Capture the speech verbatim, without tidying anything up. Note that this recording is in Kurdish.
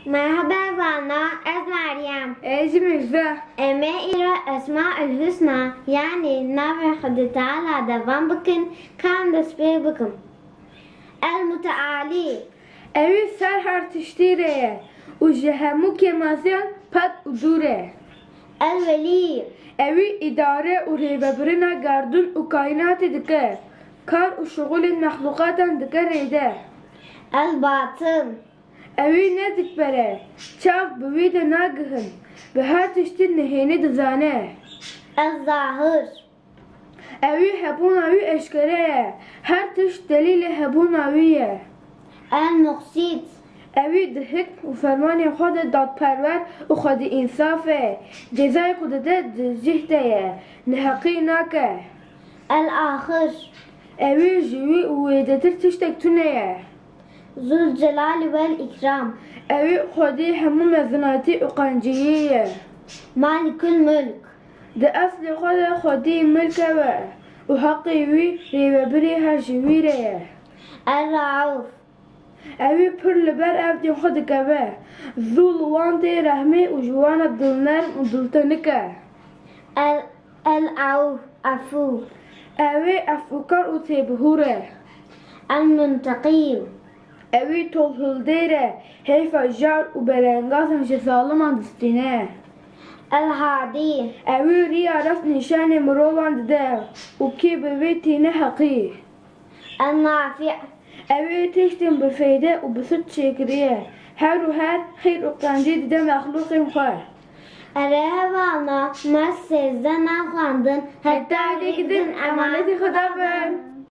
Merhaba vana, ez Meryem. Ez jî Mirza. Em ê îro Esmaül Husna, yanî navên Xwedê Teala devam bikin, ka em dest pê bikin. El Mutealî. Ewî ser her tiştî re ye û ji hemû kêmaziyan pak û dûr e. El Welî. Ewî îdare û rêvebirina gerdûn û kaînatê dike. Kar û şixulên mexlûqatan dike rêde. El Batin. Ewî ne dikbere, çav bi wî de nagihin, bi her tiştî nihênî dizane. El Zahir. Ewî hebûna wî eşkere ye, her tişt delîlê hebûna wî ye. El Muqsit. Ewî di hikm û fermanên xwe de dadperwer û xwedî însaf e, cezayê ku dide di cih de ye, neheqî nake. El Axir. Ewî ji wî û wêdetir tiştek tune ye. Zul Celali wel Îkram. Ewî xwedî hemû mezinatî û qenciyî ye. Malikul Mulk. Di eslê xwe de xwedî milk ew e û heqê wî rêvebirî her ji wî re ye. El Rauf. Ewî pir li ber erdên xwe dikeve. Zû li wan tê rehmê û ji wan re dilnerm û diltenik e. El El Auf, Efû. Ewî efûkar û têbihûr e. El Munteqîm. Ewî tolhildêr e, heyfa jar û belengazan ji zaliman distîne. El Hadî. Ewî riya rast nîşanê mirovan dide û kê bi wê tîne heqî. El Nafi. Ewî tiştên bi feyde û bi sud çêkiriye. Her û her xêr û qencî dide mexlûqên xwe. Erê hevalna, me sêzdeh nan xwendin. Heta vê din emanetî Xweda bin.